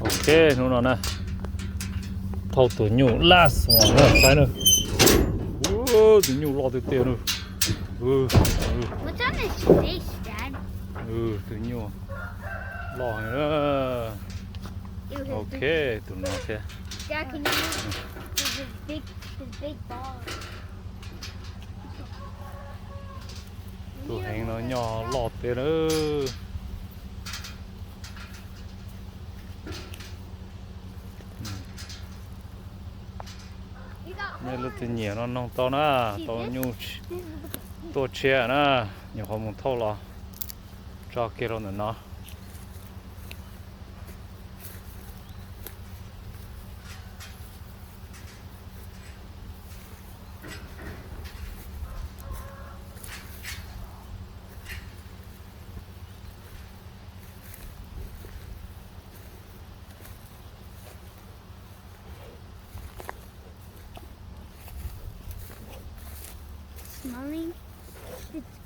Ok, hnub no na, thauj tus nyuj last one na, saib na. Tus nyuj loj tiag tiag na. Tus nyuj loj heev na. Ok, tus no thiab. Tus heev no nyob loj tiag na. Nej leej twg nyiam no noog tau na, tau nyuj tuaj tshiab na, nyuam qhuav mus thauj los tso kiag rau ntawm no.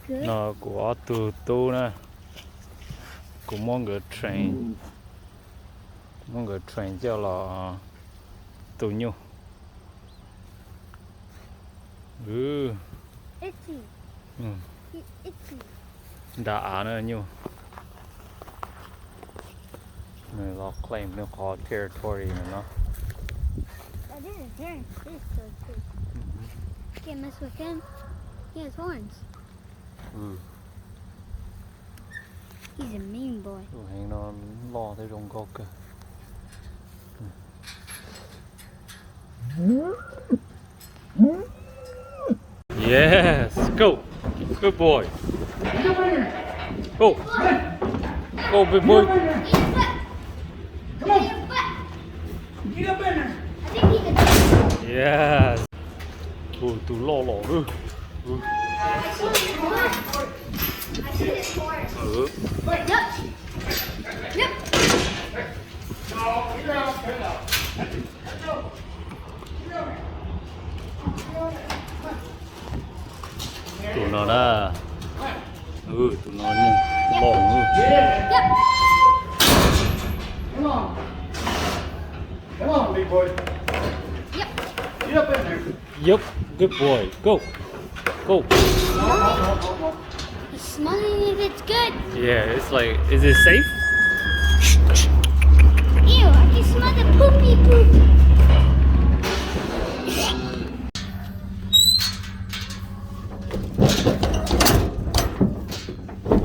No kuv ob tug tub na, kuv muab nkawd train, muab nkawd train coj los tu nyuj. Nra av na nyuj. Nws los claim nws qhov territory no. Tus heev no loj thiab zoo nkauj kawg. Yes, go. Good boy. Go. Go, big boy. Yes. Tus loj los. Tus no na. Tus no loj. Yep, good boy. Go. Go. He's smelling if it's good. Yeah, it's like, is it safe? Ew, I can smell the poopy poop.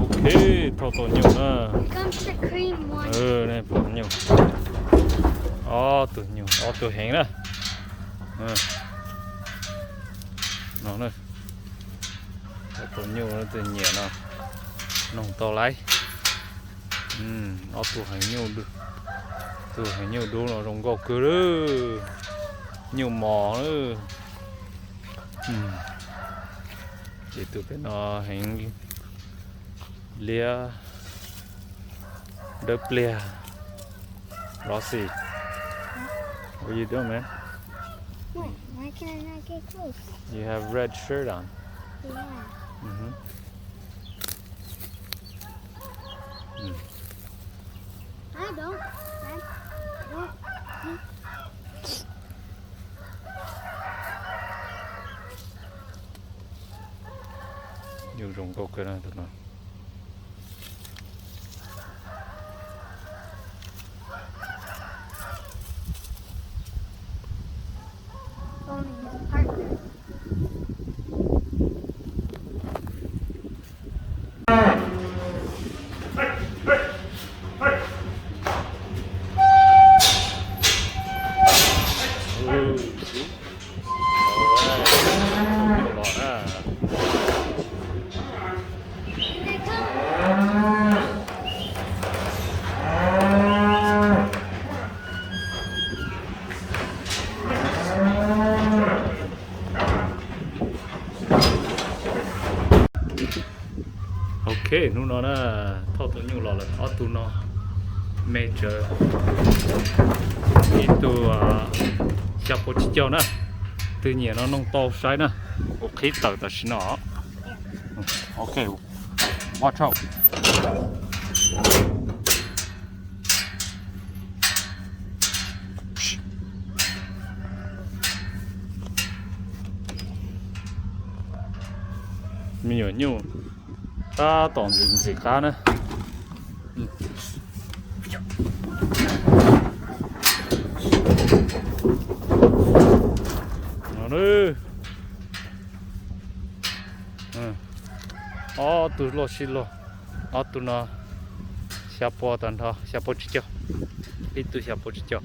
Ok, thauj tau nyuj na. Here comes the cream one. Nej pom nyuj. Ob tug nyuj, ob tug heev na. No na. Ob tug nyuj leej twg nyiam no noog tau lauj. Ob tug heev nyuj, tus heev nyuj dub no zoo nkauj kawg li. Nyuj mos na. Ces tus pem no heev liab dawb pliag. Rossi, what you doing, man? What? Why can I not get close? You have red shirt on. Yeah. Mm-hmm. Mm. I don't. I, I don't. Nyuj zoo nkauj kawg na tus no. Only his partner. Ok, hnub no na, thauj tus nyuj los lawm ob tug no, me tsawv, ib tug xya pua tsib caug na, twg nyiam no noog tau saib na, kuv qhib tawm tam sim no. Ok, watch out. Me nyuam nyuj tab tom ntxim ntxim qab na. Ob tug loj sib loj, ob tug no xya pua tag nrho, xya pua tsib caug, ib tug xya pua tsib caug.